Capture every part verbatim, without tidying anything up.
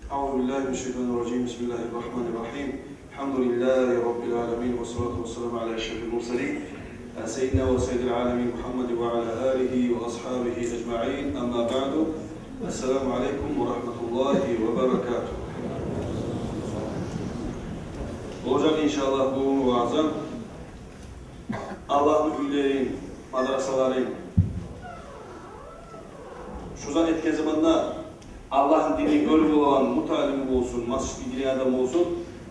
أعوذ بالله من الشيطان الرجيم. بسم الله الرحمن الرحيم. الحمد لله رب العالمين، والصلاة والسلام على أشرف المرسلين، سيدنا وسيد العالمين محمد وعلى آله وأصحابه أجمعين. أما بعد. السلام عليكم ورحمة الله وبركاته. Болажакъ, иншааллагь, бугюн ваазам Аллагьны уьйлерин, мадрасаларын, шо зат этген заманда Аллагьны динин гёрюп болагъан муталиму болсун, масжидге гиреген адам болсун,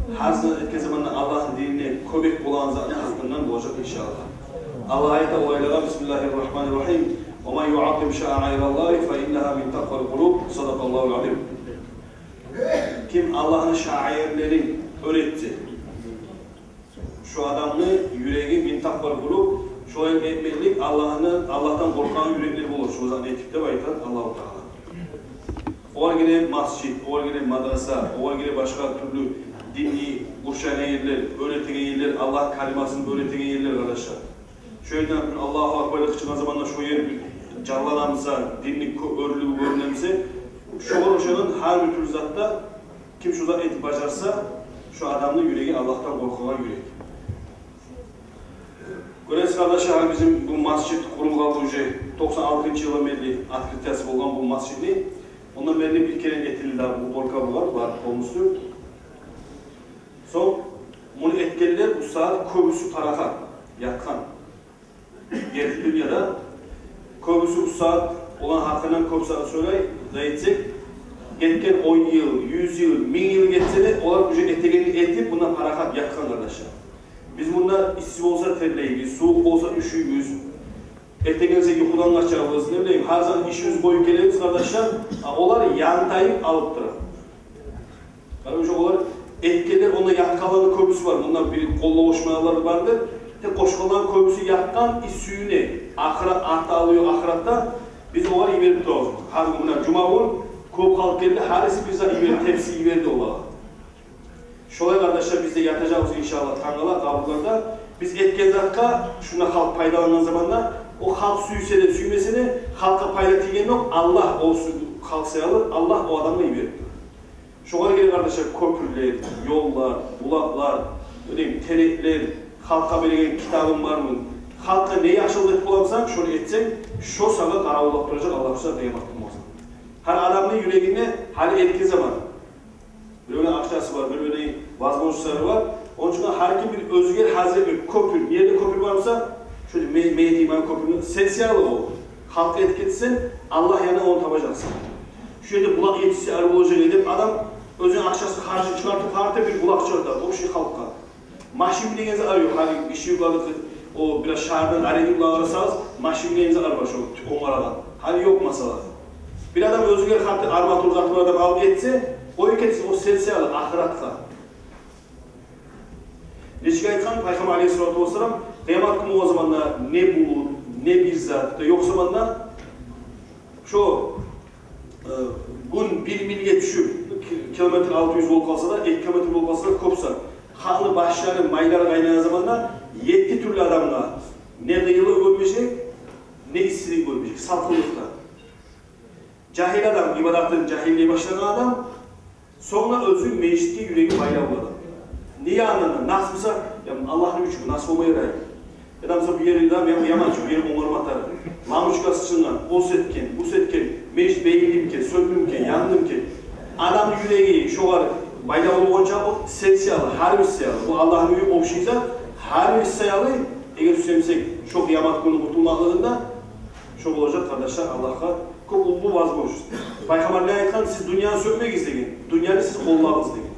гьар зат этген заманда Аллагьны динине кёмек болагъан затны гьакъындан болажакъ, иншааллагь. Аллагь айта олайлагъа: بسم الله الرحمن الرحيم. ومن يعظم شعائر الله فإنها من تقوى القلوب. صدق الله العظيم. Ким Аллагьны шаирлерин гьюрметсе, шо адамны юреги من تقوى القلوب, шолай этмеклик Аллагьны, Аллагьдан къоркъагъан юреклер болур, шо затны этип, деп айта Аллагьу Таала. Огъар гире масжид, огъар гире мадраса, огъар гире башгъа тюрлю динни къуршайгъан ерлер, гьюрметеген ерлер, Аллагь калимасын гьюрметеген ерлер, къардашлар. Шо ерден Аллагьу акбар деп къычыргъан заманда шо ер бир жанлана буса, динни кё-, оьрлюгю гёрюне буса, шогъар ошагъан гьар бир тюрлю затда ким шо зат этип бажарса, шо адамны юреги Аллагьдан къоркъагъан юрек. Гёресиз, къардашлар, гьали бизин бу масжид къурулгъан уже токъсан алтынчы йылдан берли, открытиясы болгъан бу масжидни. Ондан берли бир керен этилди дагъы уборка болгъан, бар полностью. Сонг муну этгенлер бу сагьат кёбюсю парахат ятгъан. Герти дюньяда кёбюсю бу сагьат оланы гьакъындан кёп зат сёйлей, да этсек, гетген он йыл, юз йыл, минг йыл гетсе де, олар уже этегенин этип, мунда парахат ятгъан, къардашлар. Биз мунда исси болса терлейбиз, сувукъ болса уьшюйбюз, эртенге юхудан къачабыз, не билейим, гьар заман ишибиз къоюп гелебиз, къардашлар, а олар янтайып алып тура. Къардашлар, олар этгенлер, онда ятгъанланы кёбюсю бар. Мунда бир къоллавушмалар барды. Тек къошгъанланы кёбюсю ятгъан исси уьюне. Ахырат, арты алыйгъа ахыратда биз олар йиберип турабыз. Гьар гюн, муна жума гюн кёп халкъ гелди, гьариси бир зат йиберди, тепси йиберди олагъа. Шолай, къардашлар, биз де ятажакъбыз, иншааллагь, тангала къабурларда. Биз этген затгъа шунда халкъ пайдалангъан заманда, о халкъ сюйсе де, сюймесе де, халкъгъа пайда тийгени ёкъ. Аллагь о сю-, халкъ саялы, Аллагь о адамгъа йиберип тура. Шогъар геле, къардашлар, кёпюрлер, ёллар, булакълар, не билейим, тереклер, халкъгъа береген китабынг бармы? Халкъгъа не яхшылыкъ этип бола бусанг, шону этсенг, шо сагъа къаравуллап туражакъ Аллагь буюрса къыямат гюн болса. Гьар адамны юрегинде гьали эркин заман. Биревню акъчасы бар, биревню возможностлары бар. Ону учун гьар ким бир оьзюне гьазир бир кёпюр, не ерде кёпюр бар буса, шо ме-, мен этейим кёпюрню, сен саялы о. Халкъгъа этип гетсенг, Аллагь янындан ону табажакъсан. Шо ерде булакъ етишсе, ари болажакъ эди деп, адам оьзюню акъчасын харжын чыгъартып, гьар ерде бир булакъ чыгъарта, общий халкъгъа. Машин минеген зат ари ёкъ, гьали иши юкъладыкъ, о бираз шагьардан ари юкълагъан сагъыз, машин минеген зат ари бар шо онгарагъан. Гьали ёкъ масала. Бир адам оьзюне хатты арматур зат бар адам алып этсе, о эки этсе, о сен саялы ахыратгъа. Нечик айтгъан Пайхаммар алейгьиссалату вассалам, къыямат гюн болгъан заманда не булут, не бир зат да ёкъ заманда, шо, э, гюн бир милге тюшюп, ки-, километр алты юз болуп къалса да, эки километр болуп къалса да, кёп зат. Халкъны башлары, майлары къайнагъан заманда етти тюрлю адамгъа не къыйынлыкъ гёрмежек, не иссилик гёрмежек, салкъынлыкъ да. Жагьил адам, ибадатын жагьиллей башлагъан адам, сонг да оьзю межитге юреги байлавлу адам. Не янындан да, нас буса, я Аллагьны уьюн, нас болма ярай. Адам буса, бу ери де, я, яман чы, бу ери онгарма тарыкъ. Лампочкасы чыкъгъан, о сетген, бу сетген, межит бегилдимикен, сёндюмюкен, яндымыкен. Адамны юреги шогъар байлавлу болгъанча, о сен саялы, гьар биз саялы. Бу Аллагьны уьюн, общий зат, гьар биз саялы, эгер сюйсек, шо къыямат гюню къутулмакълыгъында, шо болажакъ, къардашлар, Аллагьгъа кёп уллу возможность. Пайхаммар не айтгъан? Сиз дюньяны сёкмегиз деген. Дюньяны сиз къоллагъыз деген.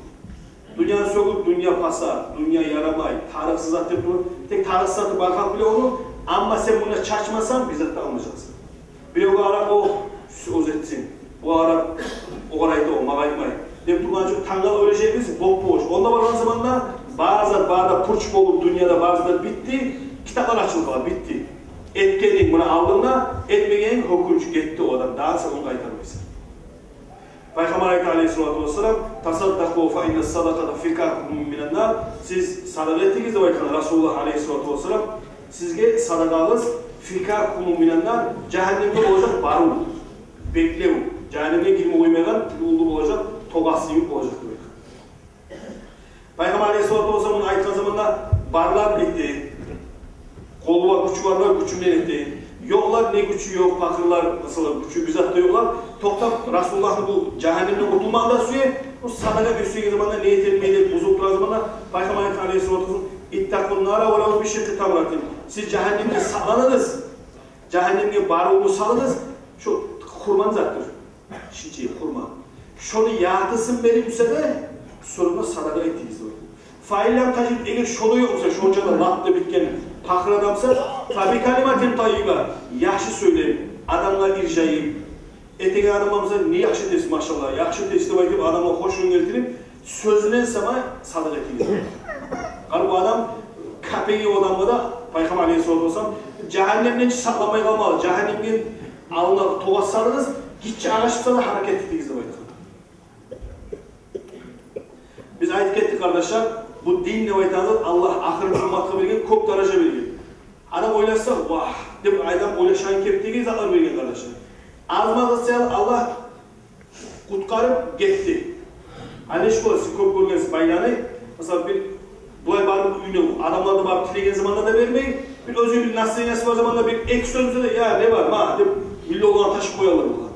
Дюньяны сёгюп, дюнья пасат, дюнья ярамай, тарыкъсыз зат деп туруп, тек тарыкъсыз заты бар халкъ биле ону, амма сен мунда чачмасанг, бир зат да алмажакъсан. Биревге къарап, о сёз этсин, о къарап, огъар айта, о магъа айтмай деп тургъан чы, тангала оьлежекбиз, боп-бош. Онда баргъан заманда бар зат, бар да пуч болуп, дюньяда бар зат битди, китаплар ачылып къала, битди. Этгенинг муна алдынгда, этмегенинг гьёкюнч, гетди о адам, дагъы сен ону къайтармайсан. Пайхаммар айта алейгьиссалату вассалам: «Тасаддакъу фа инна садакъата фикакун минан нар». Сиз садагъа этигиз деп айтгъан Расулуллагь алейгьиссалату вассалам, сизге садагъагъыз фикакун минан нар, жагьаннемге болажакъ барыв, беклев, жагьаннемге гирме къоймайгъан уллу болажакъ тобасы йимик болажакъ деп айтгъан. Пайхаммар алейгьиссалату вассалам муну айтгъан заманда, барлар этди, къолу бар, гючю барлар гючю булан этди. Ёкълар, не гючю ёкъ, пакъырлар, масала, гючю бир зат да ёкълар. Токътап, Расулуллагьны бу жагьаннемден къутулмагъын да сюе. Бу садагъа берсегиз заманда не этер, не этер, бузулуп турагъан заманда Пайхаммар айтгъан алейгьиссалату вассалам: «Иттакъун нара валав бишикъкъи тамратин». Сиз жагьаннемден сакъланыгъыз. Жагьаннемге барывну салыгъыз, шо хурманы затдыр. Шинчи хурма. Шону яртысын берип буса да, сонг да садагъа этигиз деп. Фа ин лам тажид, эгер шо да ёкъ буса, шонча да лап да битген пакъыр адам буса, фа би калиматин таййиба, яхшы сёйлем, адамгъа иржайып, этеген адам буса, не яхшы этесиз, машаллагь, яхшы этесиз деп айтып, адамгъа хошун гелтирип, сёзюнден сама садагъа этигиз. Къара, бу адам, капеги адамгъа да Пайхаммар алейгьиссалату вассалам, жагьаннемден чи сакъламай къалмагъыз, жагьаннемден алдын ала тобасы салыгъыз, гиччи агъач буса да гьаракат этигиз деп айтгъан. Биз айтып гетдик, къардашлар, бу дин деп айтагъан зат, Аллагь ахырынчы умматгъа берген, кёп даража берген. Адам ойласа, вагь деп, адам ойлашагъан кепдеги затлар берген, къардашлар. Аз-маз зат саялы Аллагь къутгъарып гетди. Гьали шу бола, сиз кёп гёргенсиз байланы, масала, бир булай барып уьюне, адамлар да барып тилеген заманда да бермей, бир оьзюню бир настроениясы бар заманда бир эки сёз буса да, «Я, не бар, ма?» деп, миллионлар ташып къоялар булар.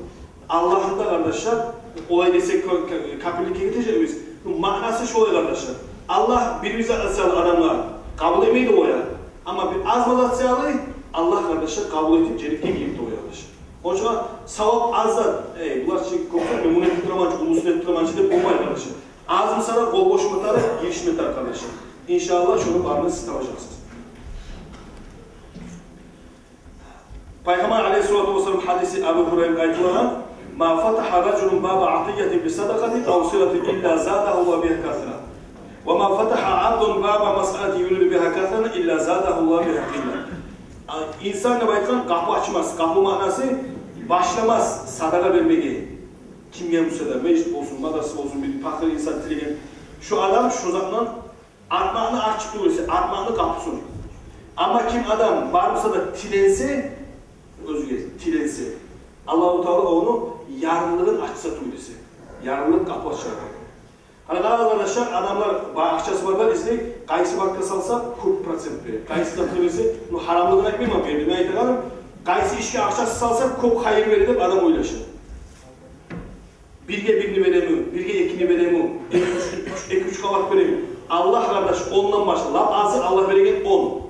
Аллагьны да, къардашлар, олай десек, ка-, ка-, капирликге гетежекбиз. Ну, маънасы шолай, къардашлар. Аллагь бир-бир зат саялы адамлар къабул этмейди о я. Амма бир аз-маз зат саялы Аллагь, къардашлар, къабул этип, женнетге гийиртди о я, къардашлар. Шону учун савап аз зат, эй, булар чы кёп зат, мен муну этип тураман чы, уллусун этип тураман чы деп болмай, къардашлар. Аз буса да къол бошма тарыкъ, гиришме тарыкъ, къардашлар. Иншааллагь, шону барын сиз табажакъсыз. Пайхаммар алейгьиссалату вассалам гьадиси, Абу Гьурайра айтылагъан: «Ма фатагьа ражулун баба атиятин би садакъатин ав силатин илла задагьу Ллагьу бигьа касра. Ва ма фатагьа абдун баба масъалатин юриду бигьа касран илла задагьу Ллагьу бигьа къилла». А, инсан деп айтгъан къапу ачмас, къапу маънасы башламас садагъа бермеге. Кимге буса да, межит болсун, мадраса болсун, бир пакъыр инсан тилеген. Шо адам шо затдан артмакъны ачып тюгюл эсе, артмакъны къапусун. Амма ким адам бар буса да тиленсе, оьзюне тиленсе, Аллагьу Таала ону ярлылыгъын ачса тюгюл эсе, ярлылыкъ къапу ачар. Гьали къарагъыз, къардашлар, адамлар, ба-, акъчасы барлар излей, къайсы банкагъа салса кёп процент бере, къайсы затгъа берсе, ну, гьарамлыгъын айтмайман бу ерде, мен айтагъаным, къайсы ишге акъчасы салса кёп хайыр бере деп адам ойлаша. Бирге бирни береми, бирге экини береми, эки-уьч, эки-уьч къабат береми? Аллагь, къардаш, ондан башлап, лап азы Аллагь береген он.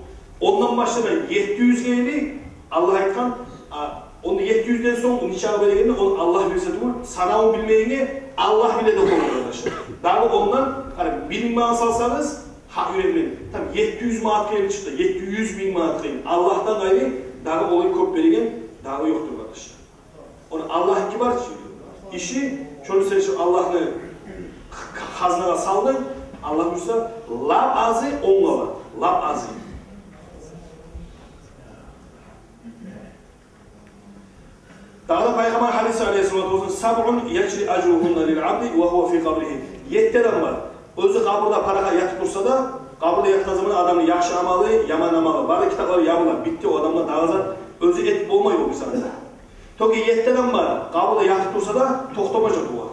Ондан башлап етти юзге ерли Аллагь айтгъан, а, ону етти юзден сонг нечакъы берегенни, ону Аллагь билсе тюгюл, санавун билмейгенге Аллагь биле деп болар, къардаш. Дагъы ондан, къара, бир минг манат салсагъыз, гьакъ юрек булан, там етти юз манатгъа ерли чыкъды, етти юз минг манатгъа ерли. Аллагьдан къайры дагъы олай кёп береген дагъы ёкъдур, къардаш. Ону Аллагьныки бар иши, шону сен шу Аллагьны х-, х-, хазнагъа салдынг, Аллагь буюрса, лап азы он къабат, лап азы. Дагъы да Пайхаммар гьадиси алейгьиссалату вассалам: «Сабъун яжри ажругьунна лил абди ва гьува фи къабригьи». Етти адам бар. Оьзю къабурда парахат ятып турса да, къабурда ятгъан заман адамны яхшы амалы, яман амалы, бары китаплар ябыла, битди, о адамда дагъы зат оьзю этип болмай о бир затны. Тёгю етти адам бар, къабурда ятып турса да, токътамажакъ олар.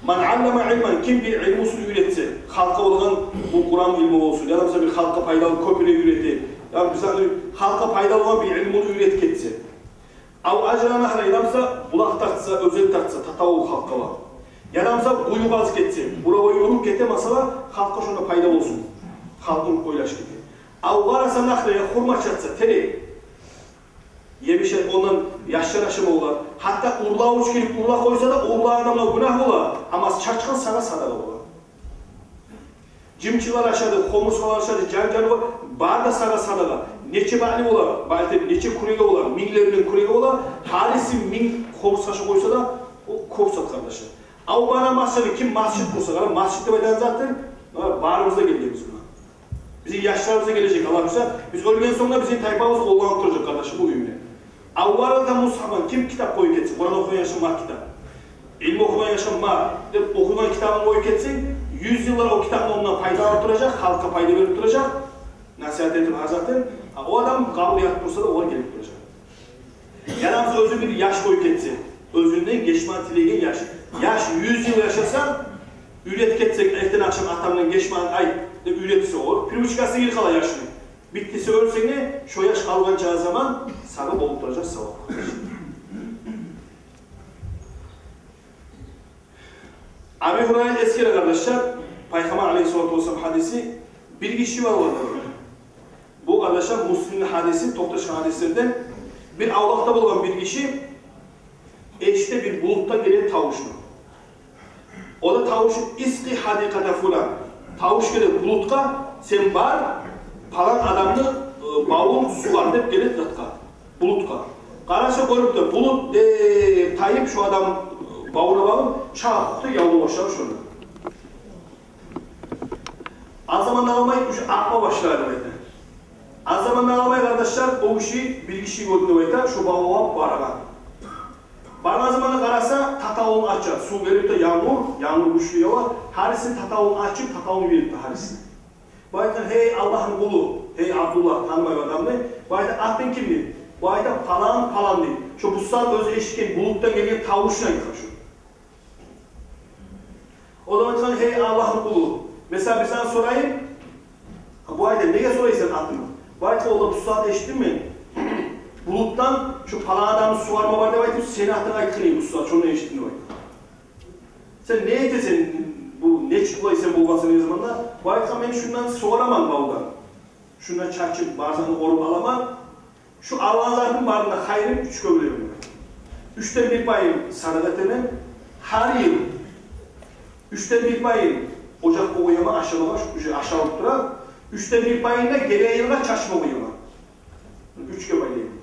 «Ман аллама илман», ким бир илмусун уьйретсе, халкъгъа болгъан, бу Къуран илму болсун, яда буса бир халкъгъа пайдалы кёпюрек уьйрете, яда буса бир халкъгъа пайдалы болгъан бир илмуну уьйретип гетсе. «Ав ажра нагьран», яда буса булакъ тартса, оьзен тартса, татавул халкъгъа бар. Яда буса къую къазып гетсе, буравай уруп гете, масала, халкъгъа шонда пайда болсун. Халкъны ойлашып гете. «Ав гъараса нахла», я хурма чатса, терек. Емиш, ондан яшлар ашама бола. Гьатта урлавчу гелип урлап къойса да, урлагъан адамгъа гюнагь бола, амма чачгъан сагъа садагъа бола. Жымчыкълар ашады, хомурсгъалар ашады, жан-жанывар, бары да сагъа садагъа. Нече бакъли бола, бакъли, нече кюреги бола, минглер булан кюреги бола, гьариси минг хомурсгъа ашап къойса да, о кёп зат, къардашлар. «Ав бана масжидан», ким масжит къурса, къара, масжит деп айтагъан затдыр, барыбыз да гелгенбиз муна. Бизин яшларыбыз да гележек, Аллагь буюрса, биз оьлген сонг да бизин тайпабыз къолланып туражакъ, къардашым, бу уьйню. «Ав вараса мусгьафан», ким китап къоюп гетсе, Къуран охуйгъан яшым бар, китап, илму охуйгъан яшым бар деп, охуйгъан китабын къоюп гетсе, юз йыллар о китап ондан пайда алып туражакъ, халкъгъа пайда берип туражакъ, насигьат этип, гьар затын, а о адам къабурда ятып турса да, огъар гелип туражакъ. Яда буса оьзю бир яш къоюп гетсе, оьзюнден гечмагъа тилейген яш. Яш юз йыл яшаса, уьйретип гетсек, эртен-акъшам атамдан гечмагъан айт деп уьйретсе, о привычкасына гирип къала яшны. Битдисе, оьлсенг де, шо яш къалгъанча заман сагъа болуп туражакъ савап. Аби Гьурайра эсгере, къардашлар, Пайхаммар алейгьиссалату вассалам гьадиси, бир гиши бар оларда. Бу, къардашлар, Муслимни гьадиси, токъташгъан гьадислерден. Бир авлакъда болгъан бир гиши эшите бир булутдан гелген тавушну. О да тавуш: «Искъи гьадикъата фулан». Тавуш геле булутгъа: «Сен бар, палан адамны, э, бавун сугъар», — деп геле затгъа, булутгъа. Къараса, гёрюп де, булут де тайып, шо адам, э, бавуна багъып, чакъты явма башлай шонда. Аз замандан къалмай уже акъма башлай деп айта. Аз замандан къалмай, къардашлар, о гиши бир гиши гёрдю деп айта, шо бавгъа баргъан. Баргъан заманда къараса, татавулун ача, сув гелип де, янгур, янгур гючлю ява, гьарисини татавулун ачып, татавулун йиберип де гьарисини. Бу айтгъан: «Гьей Аллагьны къулу, гьей Абдуллагь», — танымай адамны. Бу айта: «Атынг ким?» — дей. Бу айта: «Палан, палан», — дей. Шо бу сагьат оьзю эшитген булутдан гелген тавушну айтгъан шо. О да айтгъан: «Гьей Аллагьны къулу, мен сагъа бир зат сорайым». Бу айта: «Неге сорайсан атымны?» Бу айта: «Олар, бу сагьат эшитдим мен булутдан, шо палан адамны сугъарма бар деп айтып, сени атынг айтгъан эди бу сагьат, шондан эшитдим», — деп айта. «Сен не этесен, бу нечик булай сен болгъансан не заманда?» Бу айтгъан: «Мен шундан сугъараман бавдан. Шундан чачып, бар затны оруп аламан. Шу алгъан затым барын да, хайырым, уьчге бёлемен. Уьчден бир пайын садагъа этемен. Гьар йыл уьчден бир пайын ожакъгъа къояман ашамагъа, шу уже ашалып тура. Уьчден бир пайын да гелеген йылгъа чачма къояман. Уьчге байлайман.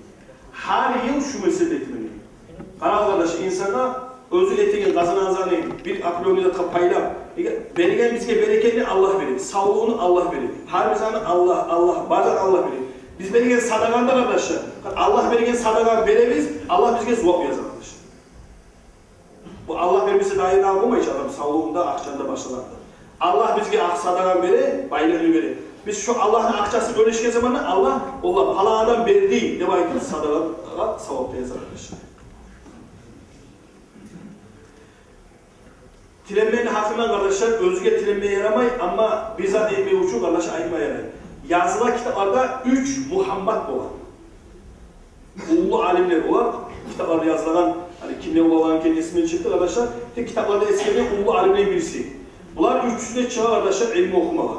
Гьар йыл шу мисал этемен». Къарагъыз, къардаш, инсангъа оьзю этеген, къазангъан затны бир определённый затгъа пайлап, эгер берген, бизге берекетни Аллагь бере, савлугъун Аллагь бере, гьар бир затны Аллагь, Аллагь, бар затны Аллагь бере. Биз берген садагъаны да, къардашлар, Аллагь берген садагъаны беребиз, Аллагь бизге зувап яза, къардашлар. Бу Аллагь бермесе, дагъы не болмай чы адам, савлугъун да, акъчаны да, башгъаланы да. Аллагь бизге акъ садагъаны бере, байлыгъын бере. Биз шо Аллагьны акъчасын бёлешген заманда Аллагь: «Олар, палан адам берди», — деп айтып, садагъагъа савап да яза, къардашлар. Тиленмекни гьакъындан, къардашлар, оьзюне тиленме ярамай, амма бир зат этмек учун, къардашлар, айтма ярай. Языла китапларда уьч Мугьаммат болгъан. Уллу алимлер олар, китапларда язылагъан, гьали кимлер болгъан экен, эсимден чыкъды, къардашлар. Тек китапларда эсгерилген уллу алимлер бириси. Булар уьчюсю де чыгъа, къардашлар, илму охумагъа.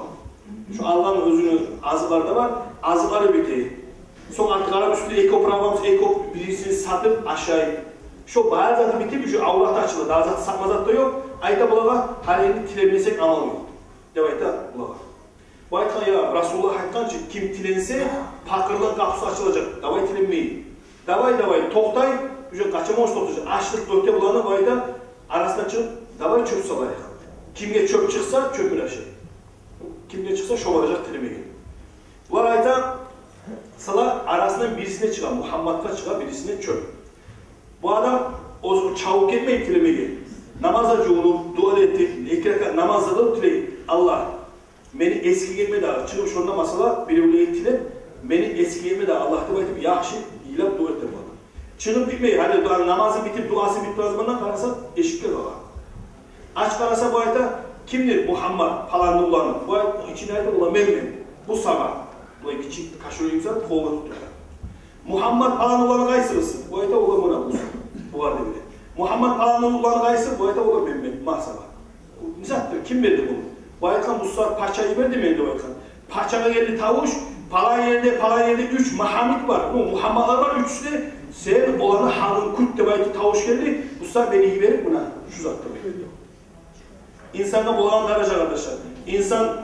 Шо алгъан оьзюню азыкълары да бар, азыкълары бите. Сонг артыкъ къарап, уьстюнде эки опурагъы бар, эки опур-, бирисин сатып ашай. Шо бар заты битип, уже авраты ачыла, дагъы зат сатма зат да ёкъ. Айта булагъа: «Гьали энди тиленмесек амал ёкъ», — деп айта булагъа. Бу айтгъан: «Я, Расулуллагь айтгъан чы, ким тиленсе, пакъырлыкъ къапусу ачылажакъ. Давай тиленмейик». Давай, давай, токътай, уже къачан болса токътажакъ. Ачлыкъ оьте буланы, бу айта, арасына чыгъып: «Давай чёп салайыкъ. Кимге чёп чыкъса, чёпюн ашай. Кимге чыкъса, шо баражакъ тилемеге». Булар айта, сала, арасындан бирисине чыгъа, Мугьамматгъа чыгъа бирисине чёп. Бу адам оьзю чабып гетмей тилемеге. Намазгъа жувунуп, дуа этип, эки ракаат намаз да къылып тилей: «Аллагь, мени эсгип гетме дагъы». Чыгъып шонда, масала, биревлеге тилеп: «Мени эсгип гетме дагъы, Аллагь», — деп айтып, яхшы йылап дуа эте бу адам. Чыгъып битмей, гьали дуа, намазы битип, дуасы битип, аз замандан къараса, эшикге къагъа. Ачып къараса, бу айта: «Кимдир Мугьаммат, паланны уланы?» Бу айта, ичинде айта: «Ола менмен, бу сагъа». Булай гиччи кашур инсан къолуна тутуп айта: «Мугьаммат, паланны уланы къайсыгъыз?» Бу айта: «Ола муна бу, бугъар», — деп айта. «Мугьаммат, паланны уланы къайсы?» Бу айта: «Ола менмен, ма сагъа». «Не затдыр, ким берди муну?» Бу айтгъан: «Бу сагъа пача йиберди мени», — деп айтгъан. Пачагъа гелди тавуш: «Палан ерде, палан ерде уьч Мугьаммат бар, бу Мугьамматлар бар уьчюсю де, сен оланы гьалын кют», — деп айтып тавуш гелди. «Бу сагъа мени йиберип, муна шу затдыр», — деп айтгъан. Инсангъа болагъан даража, къардашлар. Инсан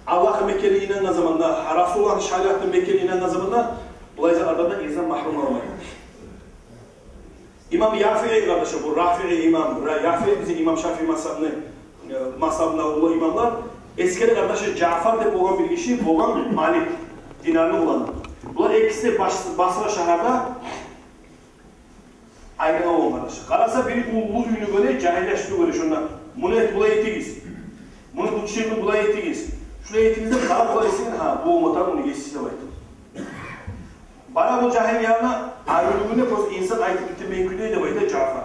Аллагьгъа мекенли инангъан заманда, Расулуллагьны шариатына мекенли инангъан заманда, булай затлардан инсан магьрум къалмай. Имам Яфии, къардашлар, бу Рафии имам, Ра-, Яфии бизин имам Шафии мазгьабны, э, мазгьабында уллу имамлар. Эсгере, къардашлар, Жаъфар деп болгъан бир гиши, болгъан Малик, Динарны уланы. Булар экиси де Бас-, Басра шагьарда айлана болгъан, къардашлар. Къараса, бир уллу уьйню гёре, жагьил яшны гёре шонда. «Муну эт, булай этигиз. Муну, бу чиркни булай этигиз. Шулай этигиз», — деп, къарап, булай этсенг, гьа, бу болма тарыкъ, муну еси деп айтып. Бара бу жагьилни янына, арив гюнде просто инсан айтып битирмейген кюйде деп айта Жаъфар.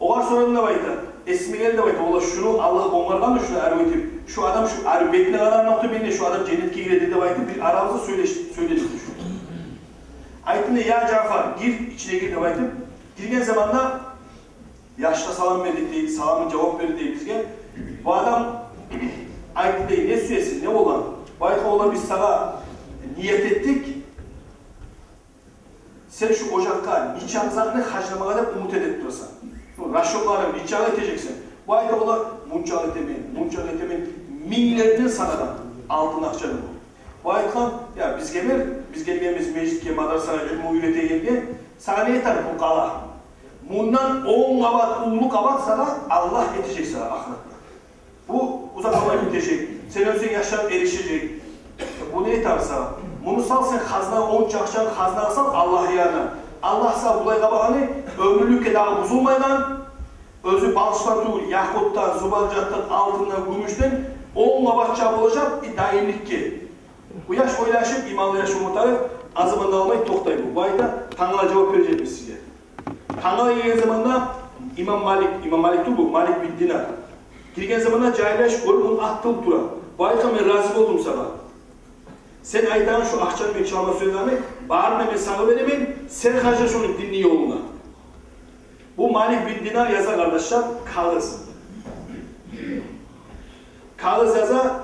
Огъар сорадым деп айта. Эсиме гелди деп айта. Олар шуну Аллагь онгаргъан шуну арив этип. Шу адам шу арив бетине къарагъан вакъти менде шу адам женнетге гиреди деп айтып, бир арабызда сёйлеш-, сёйлешдик шу. Айтдым дей: «Я Жаъфар, гир, ичине гир», — деп айтып. Гирген заманда яшгъа салам бердик дей, саламны жавап берди дей бизге. Бу адам айтды дей: «Не сюесен, не болгъан?» Бу айтгъан: «Олар, биз сагъа ният этдик. Сен шу ожакъгъа нечакъы затны харжламагъа деп умут этип турасан. Расчётларынг нечакъы этежексен?» Бу айтгъан: «Олар, мунчакъы этемен, мунчакъы этемен, минглерден санагъан алтын акъчаны». Бу айтгъан: «Я, бизге бер, биз гелгенбиз межитге, мадрасагъа, илму уьйретегенге, сагъа не этер бу къала? Мундан он къабат, уллу къабат сагъа Аллагь этежек сагъа ахыратда. Бу узакъ къалмай битежек. Сен оьлсенг, яшларынг эришежек. Бу не этер сагъа? Муну сал сен хазнагъа, онча акъчаны хазнагъа сал, Аллагьны янына. Аллагь сагъа булай къабагъаны, оьмюрлюкге дагъы бузулмайгъан, оьзю балчыгъындан тюгюл, якъутдан, зубаржатдан, алтындан, гюмюшден он къабатча болажакъ, и даимликге». Бу яш ойлашып, иманлы яш болма тарыкъ, аз заман да алмай токътай бу. Бу айта: «Тангала жавап бережекбиз сизге». Тангала гелген заманда имам Малик, имам Малик тюгюл бу, Малик бин Динар. Гирген заманда жагьил яш гёрюп, ону атылып тура. Бу айтгъан: «Мен рази болдум сагъа. Сен айтагъан шу акъчаны, мен чалма сюегенни, барын да мен сагъа беремен, сен харжла шуну динни ёлуна». Бу Малик бин Динар яза, къардашлар, кагъыз. Кагъыз яза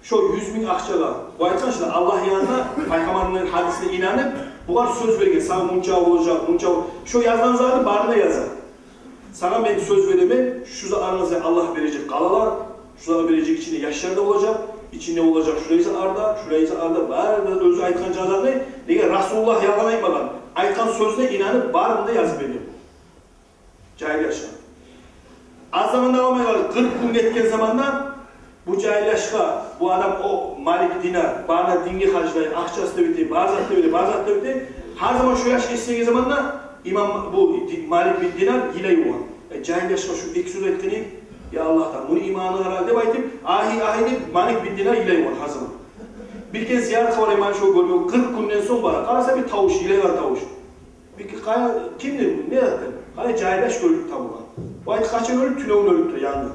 шо юз минг акъчагъа. Бу айтгъан шунда, Аллагьны янында, пайхаммарны гьадисине инанып, бугъар сёз берген, сагъа мунча болажакъ, мунча бол-, шо язгъан затны барын да яза. Сагъа мен сёз беремен, шу затланы сагъа Аллагь бережек къалалар, шу затланы бережек, ичинде яшлар да болажакъ, ичинде болажакъ шулай затлар да, шулай затлар да, бары да оьзю айтгъан затны, неге Расулуллагь ялгъан айтмагъан, айтгъан сёзюне инанып, барын да язып берген. Жагьил яшгъа. Аз заман да алмай къалды, къыркъ гюн гетген заманда бу жагьил яшгъа бу адам, о Малик Динар, барын да динге харжлай, акъчасын да бите, бар затын да бите, бар затын да бите. Гьар заман шо яш эсинеген заманда имам бу Ди-, Малик бин Динар йылай болгъан. Э, жагьил яшгъа шу эки сёз айтгъан эди, я Аллагь, да муну иманына къара деп айтып, агьи, агьи деп, Малик бин Динар йылай болгъан гьар заман. Бир керен зияратгъа барайым, муну шо гёрме, къыркъ гюнден сонг бара, къараса, бир тавуш, йылайгъан тавуш. Бир ки-, къай-, кимдир бу? Не затдыр? Къай, жагьил яш оьлюп табулгъан. Бу айта, къачан оьлюп? Тюнегюн оьлюп тура, янгы.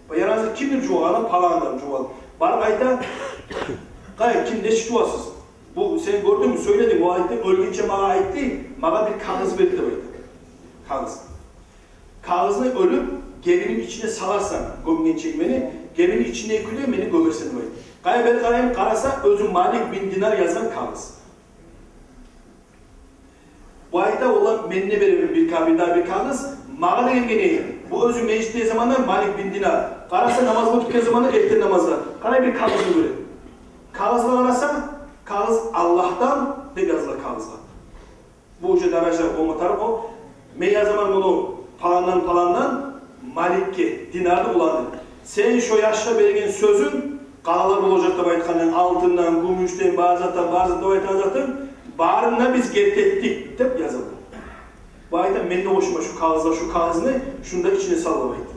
Бу янгызы кимдир жувагъан? Паландан жувагъан. Барып айта: «Къай, ким, нечик жувасыз? Бу сен гёрдюнгмю, сёйлединг?» О айтды: «Оьлгенче магъа айтды, магъа бир кагъыз берди», — деп айта. Кагъыз. «Кагъызны оьлюп гебиним ичине саларсан, гёмгенче мени, гебиним ичиндеги кюйде мени гёмерсен», — деп айтды. Къай, бер къарайым, къараса, оьзю Малик бин Динар язгъан кагъыз. Бу айта: «Олар, мен де беремен бир ка-, бир дагъы бир кагъыз, магъа да гелген эди. Бу оьзю межитде заманда Малик бин Динар. Къараса, намаз къылып битген заманда, эртен намазда. Къарай, бир кагъызны гёре. Кагъызгъа къараса, кагъыз Аллагьдан деп языла кагъызгъа». Бу уже даража болма тарыкъ о. «Мен язаман муну паландан, паландан, Маликге, Динарны уланы. Сен шо яшгъа берген сёзюнг, къалалар болажакъ деп айтгъанынг, алтындан, гюмюшден, бар затдан, бар затдан деп айтгъан затынг, барын да биз герти этдик», — деп яза бу. Бу айта: «Мен де къошаман шу кагъызгъа шу кагъызны, шуну да ичине сал», — деп айтды.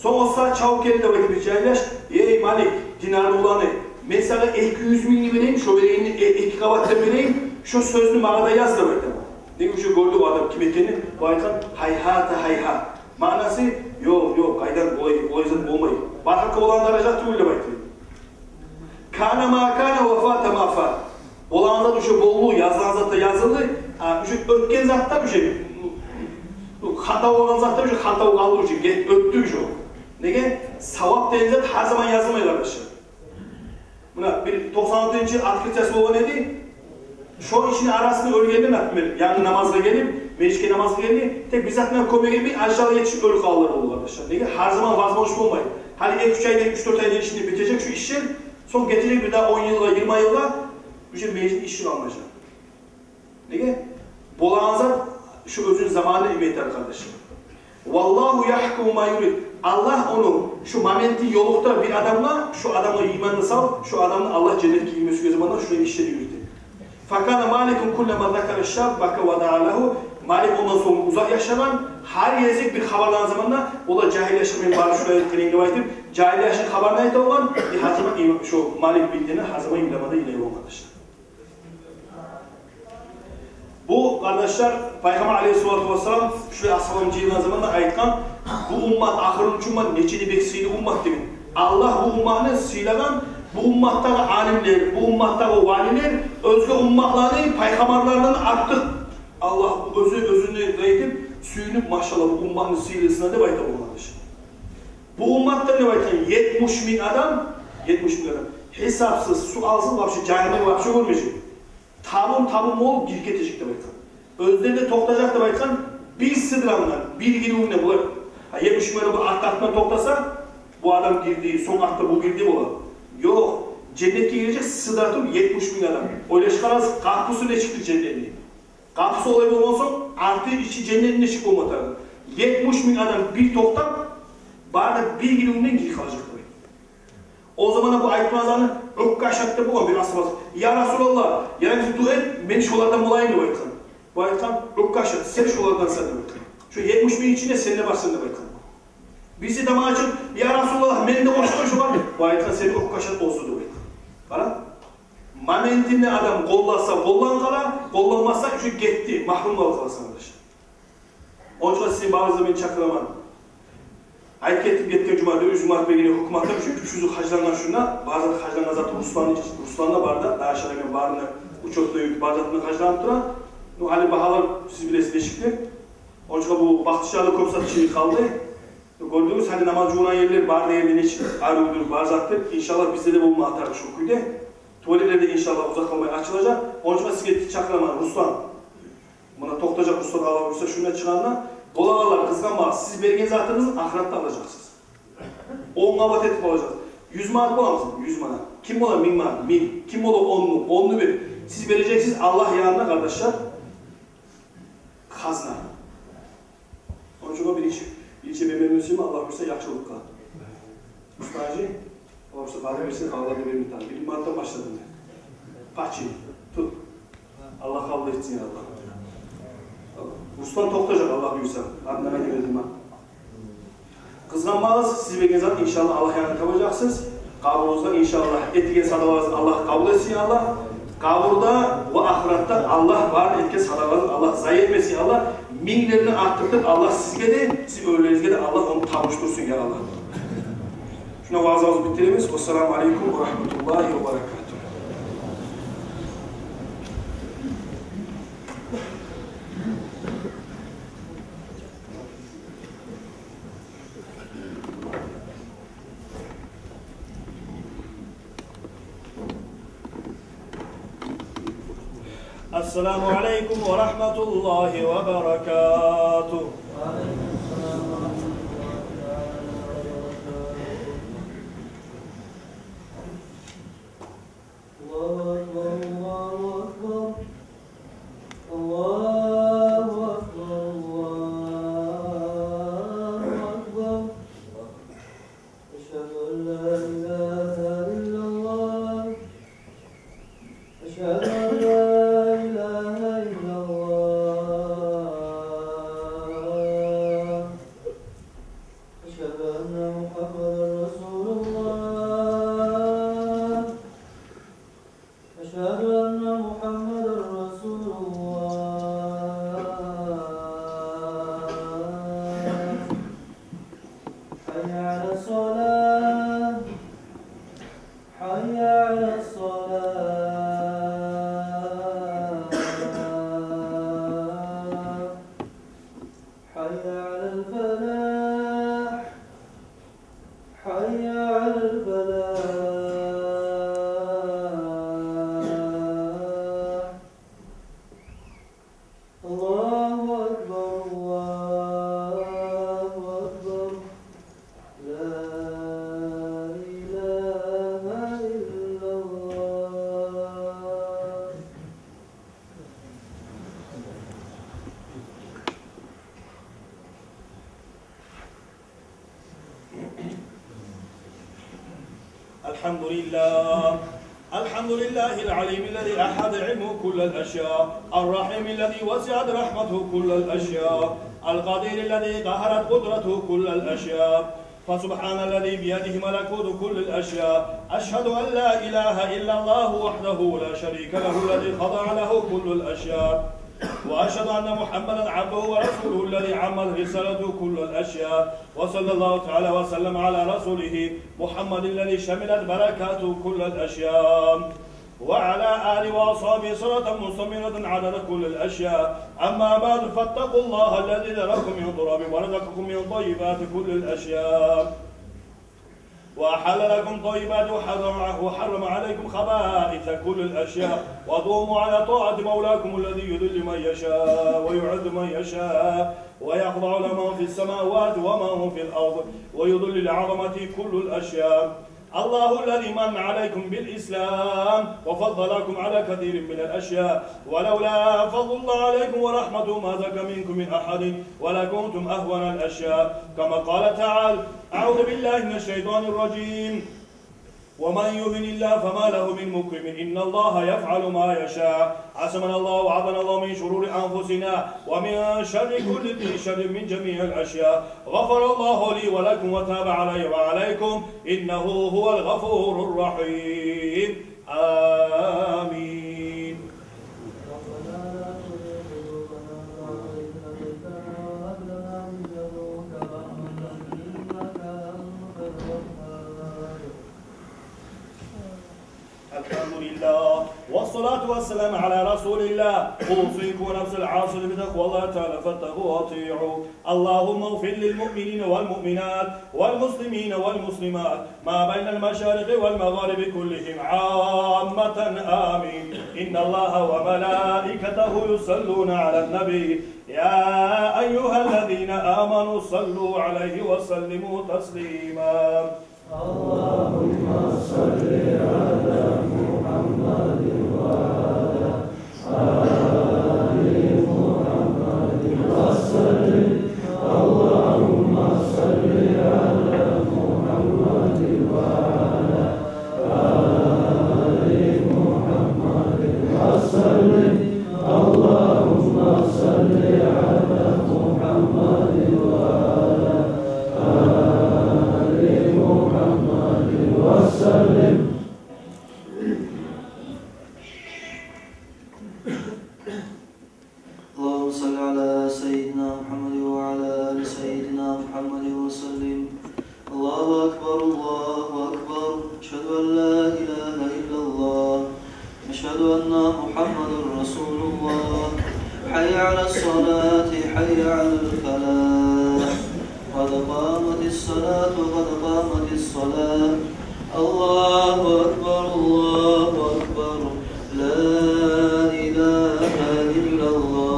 Сонг о сагьат чабып гелди деп айта бир жагьил яш: «Эй, Малик, Динарны уланы, мен сагъа эки юз мингни берейим, шо берегенни э-, эки къабат да берейим, шо сёзню магъа да яз», — деп айта. Неге, уже гёрдю о адам ким экенин, бу айтгъан: «Гьайгьата, гьайгьат». Маънасы: «Ёкъ, ёкъ, къайдан, олай, олай зат болмай. Бар гьакъы, оланы даражасы тюгюл», — деп айтды. «Кана ма кана ва фата ма фат». Болгъан зат уже болду, язгъан зат да язылды. А, уже оьтген зат да уже, ну, хата болгъан зат да уже хата къалды, уже гет-, оьтдю уже. Неге? Савап деген зат гьар заман язылмай, къардашлар. Муна бир токъсан алтынчы открытиясы болгъан эди. Шо ишни арасында оьлгенде, например, янгы намазгъа гелип, межитге намазгъа гелди, тек бир затына кёмек этмей, ажалы етишип оьлюп къалды, болду, къардашлар. Неге? Гьар заман возможность болмай. Гьали эки-уьч айдан, уьч-дёрт айдан ичинде битежек шу ишлер, сонг гетежек бир дагъы он йылгъа, йигирма йылгъа, уже межит иши къалмажакъ. Неге? Болагъан зат шу оьзюню заманында иметер, къардашлар. «Валлагьу ягькуму ма юрид». Аллагь ону, шу моментин ёлукътура бир адамгъа, шу адамгъа иманны сал, шу адамны Аллагь женнетге гийирме сюйген заманда шулай ишлени юрюте. «Факана Маликун куллама закара шаббака ва даа лагьу». Малик ондан сонг узакъ яшагъан, гьар гезик бир хабарлагъан заманда, олар жагьил яшгъа мен барып шулай этгенмен деп айтып, жагьил яшны хабарын айта болгъан, и гьар заман им-, шу Малик бин Динар гьар заман йыламагъа да йылай болгъан, къардашлар. Бу Къардашлар, Пайхаммар алейгьиссалату вассалам шулай асгьабалар жыйылгъан заманда айтгъан: «Бу уммат, ахырынчы уммат, нечик де бек сыйлы уммат», — деген. Аллагь бу умматны сыйлагъан, бу умматдагъы алимлер, бу умматдагъы валилер оьзге умматланы пайхаммарларындан артыкъ. Аллагь оьзю, оьзюне де этип, сююнюп: «Машаллагь, бу умматны сыйлысына», — деп айта болгъан, къардашлар. Бу умматдан, деп айтгъан, етмиш минг адам, етмиш минг адам гьисапсыз, суалсыз, вообще, жагьаннемге вообще гёрмежек. Табун-табун болуп гирип гетежек, деп айтгъан. Оьзлери де токътажакъ, деп айтгъан, бир сыдырагъандан, бир гириювюнден булар. Гьа, етмиш минг адам бу артда-артда токътаса, бу адам гирди, сонг артда бу гирди бола. Ёкъ, женнетге гирежек сыдыра туруп етмиш минг адам. Ойлашып къарагъыз, къапусу нечикдир женнетни? Къапусу олай болгъан сонг, арты, ичи женнетни нечик болма тарыкъ? Етмиш минг адам бир токътап, бары да бир гириювюнден гирип къалажакъ, деп айтгъан. О заманда бу айтгъан затны Уккаша деп болгъан бир асгьаба: «Я Расулаллагь, я, бизге дуа эт, мен шолардан болайым», — деп айтгъан. Бу айтгъан: «Уккаша, сен шолардансен», — деп айтгъан. «Шо етмиш минг ичинде сен де барсан», — деп айтгъан. Бириси тамагъа чыгъып: «Я Расулаллагь, мени де къошгъуз шолагъа». Бу айтгъан: «Сени Уккаша озду», — деп айтгъан. Къара, моментинде адам къолласа, къолланып къала, къолланмаса, уьчю гетди, магьрюм болуп къаласан, къардашлар. Онча сизин барыгъызны мен чакъыраман. Айтып гетдим, гетген жума, дёрт юз манат бергенде гьукуматдан, уьч юз гьажлангъан шунда, бары зат гьажлангъан зат Руслан, Руслан да бар да, дагъы шагьардан барына учётну юрютюп, бары затына гьажланып тура. Ну, гьали багьалар сиз билесиз нечикдир. Онча бу бахтычылар да кёп зат чыгъып къалды. Гёрдюгюз, гьали намаз жувунагъан ерлер, бары да ерде нечик арив дюр, бары зат деп. Иншаллагь, бизде де болма тарыкъ шо кюйде. Тувалетлер де, иншаллагь, узакъ къалмай ачылажакъ. Онча сизге чакъыраман, Руслан. Муна токътажакъ Руслан, Аллагь буюрса, шунда чыгъагъанда. Болагъанлар, къызгъанмагъыз, сиз берген затыгъызны ахыратда алажакъсыз. Он къабат этип алажакъсыз. Юз манат боламысыз? Юз манат. Ким бола минг манат? Минг. Ким бола он минг? Онну бир. Сиз бережексиз Аллагь янында, къардашлар, хазна. Онча биринчи, биринчи бермеге сюемен, Аллагь буюрса, яхшылыкъгъа. Устаз-гьажи, Аллагь буюрса, къалгъан берсин, къалгъанлар да бермей турайым. Бир манатдан башладым мен. Пачи, тут. Аллагь къабул этсин, я Аллагь. Руслан токътажакъ, Аллагь буюрса. Андагъа гелдим мен. Къызгъанмагъыз, сиз берген зат, иншаллагь, Аллагь янында табажакъсыз. Къабургъузда, иншаллагь, этген садагъаларыгъызны Аллагь къабул этсин, я Аллагь. Къабурда ва ахыратда Аллагь барын этген садагъаларыгъызны Аллагь зая этмесин, я Аллагь. Минглерден артыкъ этип Аллагь сизге де, сиз оьрлеригизге де Аллагь ону табушдурсун, я Аллагь. Шунда ваазабызны битдиребиз. Вассаламу алейкум ва рагьматуллагьи ва баракатугь. السلام عليكم ورحمة الله وبركاته. الله أكبر، الله أكبر. الله أكبر، الله أكبر. أشهد أن لا إله إلا الله. أشهد أن لا إله إلا الله. أشهد أن محمدا رسول الله. أشهد أن محمدا رسول الله. حي على الصلاة. حي على الصلاة. حي على الفلاح. حي على الفلاح. الله أكبر، الله أكبر. لا إله إلا الله. الحمد لله. الحمد لله العليم الذي أحاط علمه كل الأشياء، الرحيم الذي وسعت رحمته كل الأشياء، القدير الذي قهرت قدرته كل الأشياء، فسبحان الذي بيده ملكوت كل الأشياء. أشهد أن لا إله إلا الله وحده لا شريك له الذي خضع له كل الأشياء. وأشهد أن محمدا عبده ورسوله الذي عمت رسالته كل الأشياء، وصلى الله تعالى وسلم على رسوله محمد الذي شملت بركاته كل الأشياء، وعلى آله وأصحابه صلاة مستمرة عدد كل الأشياء. أما بعد، فاتقوا الله الذي ذرأكم من تراب ورزقكم من طيبات كل الأشياء، وأحل لكم طيبات وحرم، وحرم عليكم خبائث كل الأشياء، ودوموا على طاعة مولاكم الذي يذل من يشاء ويعز من يشاء، ويخضع له من في السماوات ومن في الأرض، ويذل لعظمته كل الأشياء. الله الذي من عليكم بالإسلام وفضلكم على كثير من الأشياء، ولولا فضل الله عليكم ورحمته ما زكى منكم من أحد ولكنتم أهون الأشياء، كما قال تعالى: أعوذ بالله من الشيطان الرجيم. ومن يهن الله فما له من مكرم، إن الله يفعل ما يشاء. عصمنا الله وأعاذنا الله من شرور أنفسنا ومن شر كل ذي شر من جميع الأشياء. غفر الله لي ولكم وتاب علي وعليكم، إنه هو الغفور الرحيم. آمين. ربنا لا تزغ قلوبنا بعد إذ هديتنا وهب لنا من لدنك رحمة إنك أنت الوهاب. الحمد لله والصلاة والسلام على رسول الله. أوصيكم ونفسي العاصي بتقوى الله تعالى فاتقوا وأطيعوا. اللهم اغفر للمؤمنين والمؤمنات والمسلمين والمسلمات ما بين المشارق والمغارب كلهم عامة، آمين. إن الله وملائكته يصلون على النبي، يا أيها الذين آمنوا صلوا عليه وسلموا تسليما. اللهم صل على محمد وعلى آل محمد وسلم. اللهم صل على محمد وعلى آل محمد وسلم. اللهم صل على محمد وعلى آل محمد وسلم. اللهم صل على سيدنا محمد وعلى آل سيدنا محمد وسلم. الله أكبر، الله أكبر. أشهد أن لا إله إلا الله. أشهد أن محمدا رسول الله. حي على الصلاة، حي على الفلاح. قد قامت الصلاة، قد قامت الصلاة. الله أكبر، الله أكبر. لا إله إلا الله.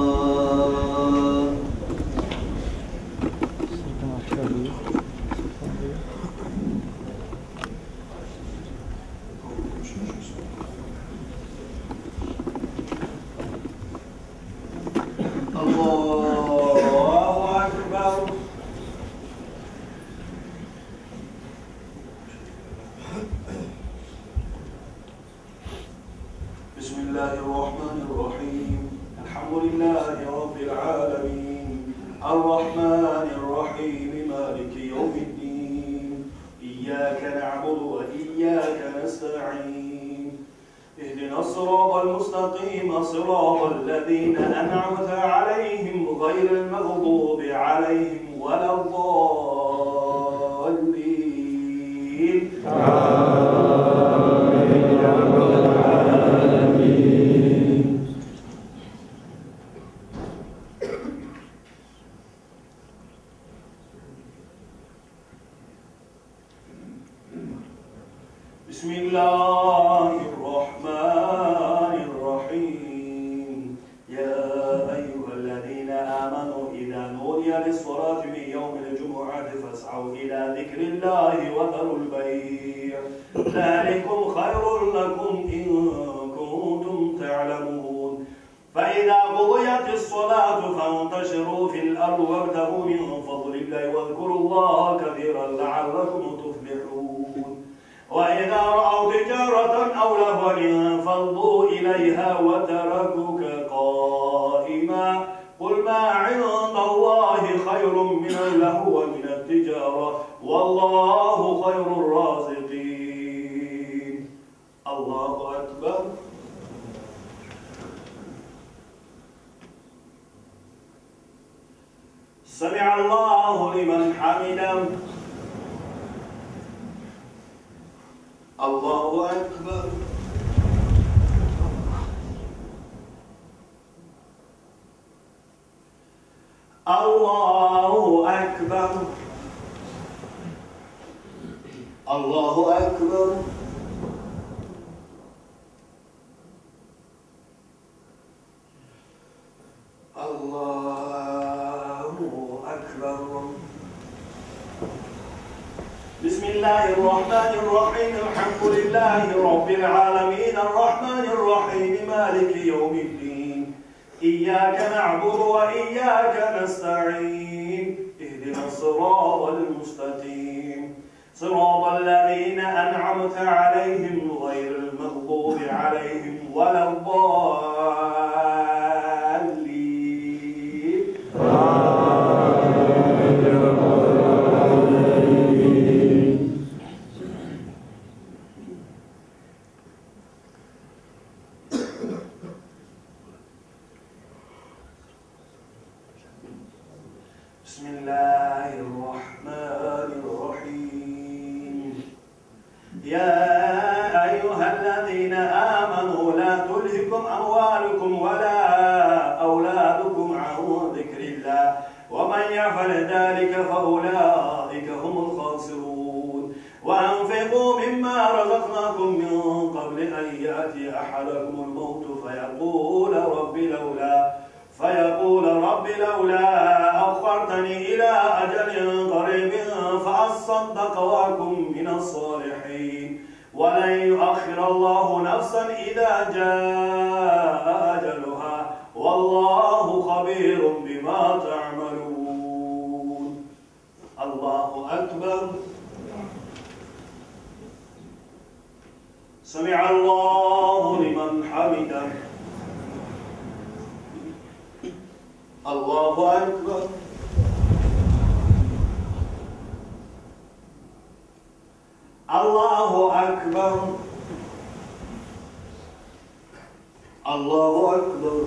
الله أكبر. بسم الله الرحمن الرحيم. الحمد لله رب العالمين. الرحمن الرحيم. مالك يوم الدين. إياك نعبد وإياك نستعين. اهدنا الصراط المستقيم، صراط الذين أنعمت عليهم، غير المغضوب عليهم ولا الضالين. آمين. بسم الله الرحمن الرحيم. يا أيها الذين آمنوا إذا نودي للصلاة من يوم الجمعة فاسعوا إلى ذكر الله وذروا البيع، ذلكم خير لكم إن كنتم تعلمون. فإذا قضيت الصلاة فانتشروا في الأرض وابتغوا من فضل الله واذكروا الله كثيرا لعلكم تفلحون. وإذا رأوا تجارة أو لهوا انفضوا إليها وتركوك قائما. قل ما عند الله خير من اللهو ومن التجارة، والله خير الرازقين. الله أكبر. سمع الله لمن حمده. الله أكبر. الله أكبر. الله أكبر. الله أكبر. بسم الله الرحمن الرحيم. الحمد لله رب العالمين. الرحمن الرحيم. مالك يوم الدين. إياك نعبد وإياك نستعين. اهدنا الصراط المستقيم. صراط الذين أنعمت عليهم غير المغضوب عليهم ولا الضالين. بسم الله الرحمن الرحيم. يا أيها الذين آمنوا لا تلهكم أموالكم ولا أولادكم عن ذكر الله ومن يفعل ذلك فأولئك هم الخاسرون. وأنفقوا مما رزقناكم من قبل أن يأتي أحدكم الموت فيقول رب لولا فيقول رب لولا أخرتني إلى أجل قريب فأصدق وأكن من الصالحين. ولن يؤخر الله نفسا إذا جاء أجلها والله خبير بما تعملون. الله أكبر. سمع الله لمن حمده. الله أكبر. الله أكبر. الله أكبر.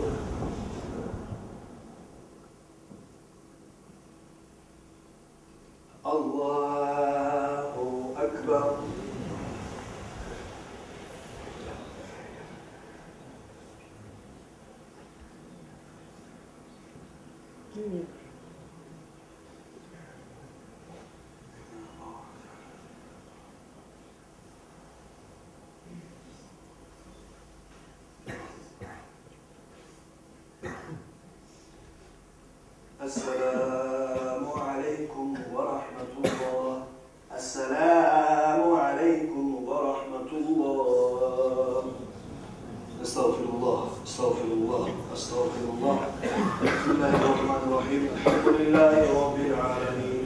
الله أكبر. السلام عليكم ورحمة الله. السلام عليكم ورحمة الله. أستغفر الله، أستغفر الله، أستغفر الله. بسم الله الرحمن الرحيم. الحمد لله رب العالمين.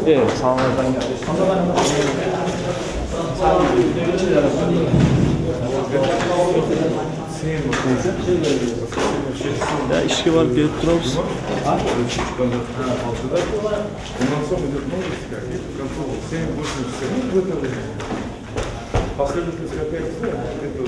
Э, саламатсызбы? Я ишге барып гелип турабыз. Ондан сонг идёт новости, как, в конце семь-восемь часов. Ну, в это время. Последний скопировать, это